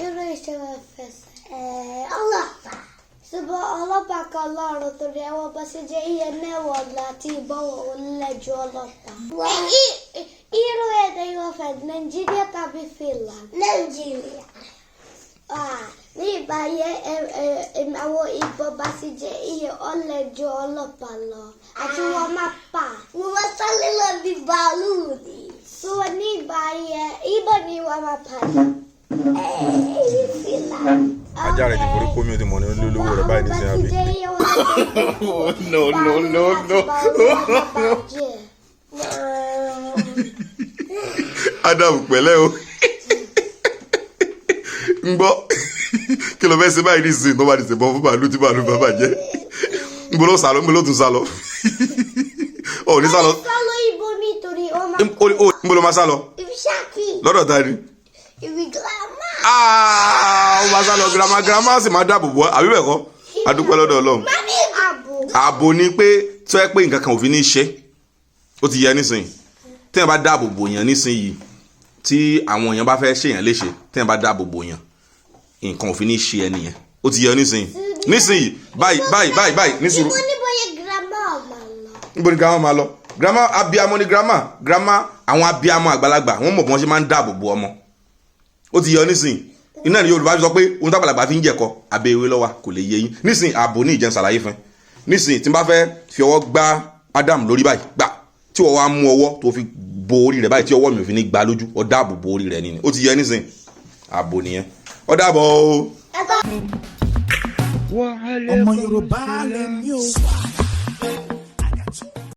Irú iṣẹ́ wọn fẹsẹ̀. Ọlọ́pàá. Ṣùgbọ́n ọlọ́pàá kan lọ́rùn torí ẹ̀wọ̀n bá ṣe jẹ́ iye mẹ́wàá láti ìbọ̀wọ̀ olẹ́jọ́ ọlọ́pàá. Irú èdè ìwọ̀n fẹ́, Nàìjíríà tàbí Finland? Nàìjíríà. Ní ìgbà yẹn, àwọn ìbọn bá sì jẹ́ iye ọlẹ́jọ́ ọlọ́pàá lọ àti wọ́n máa pa. Wọ́n máa sáré lọ bí bàálù ni. So ní ìgbà yẹn, ìbọn ni wọ́n máa pa ní. Finland. Ajá rẹ̀ ti forí kó mi, ó ti mọ̀ ní olówó rẹ̀ báyìí nísìnyí, àbí? No, no, no, no. Adam, pẹ̀lẹ́ o. Ń gbọ́, kí ló fẹ́ ṣe báyìí nísìnyí tó bá ti ṣèbọn fún bàálù, tí bàálù bá bàjẹ́? Ń bọ́ ló sálọ, ń bọ́ ló tún sálọ. Ò ní sálọ. Sálọ ibo mi torí ó máa. Ń bọ́ ló máa sálọ? Ibi ṣáàkì. Lọ́dọ̀ ta ni? Ibi girama. Ah, ó máa sálọ girama. Girama sì máa dáàbò bò, àbí bẹ́ẹ̀ kọ́? A dúpẹ́ lọ́dọ̀ Ọlọ́run. Mami, ààbò. Ààbò ni pé tó yẹ pé nǹkan kan ò fi ní ṣe. Ó ti yẹ nísìnyí, téèyàn bá dáàbò bò yàn nísìnyí, tí àwọn èèyàn bá fẹ́ ṣèyàn léṣe, téèyàn bá dáàbò bò yàn, nǹkan ò fi ní ṣe ẹni yẹn. Ó ti yẹ nísìnyí, nísìnyí báyìí báyìí báyìí báyìí, nísìnyí. Ibo níbo yẹ girama máa lọ? Níbo ni girama máa lọ? Girama, abiyamọ ni girama. Girama, àwọn abiyamọ àgbàlagbà, wọ́n mọ̀ bí wọ́n ṣe máa ń dáàbò bo ọmọ. Ó ti yẹ nísìnyí. Iná ni Yorùbá fi sọ pé ohun tágbàlagbà fi ń jẹ̀kọ, abẹ́ ewé lọ́wọ́, kò lè yé yín nísìnyí. Ààbò ní ìjẹun ṣàlàyé fún ẹ nísìnyí. Tí n bá fẹ́ fi ọwọ́ gbá Adam lórí báyìí gbà, tí wọ́n wá mú ọwọ́ tó fi bo orí rẹ̀ báyìí, tí ọwọ́ mi ò fi ní gbá lójú, ó dáàbò bo orí rẹ̀ nìyẹn. Ó ti yẹ nísìnyí, ààbò nìyẹn. Ó dàbọ̀ o. Ọmọ Yorùbá lẹ́mí o.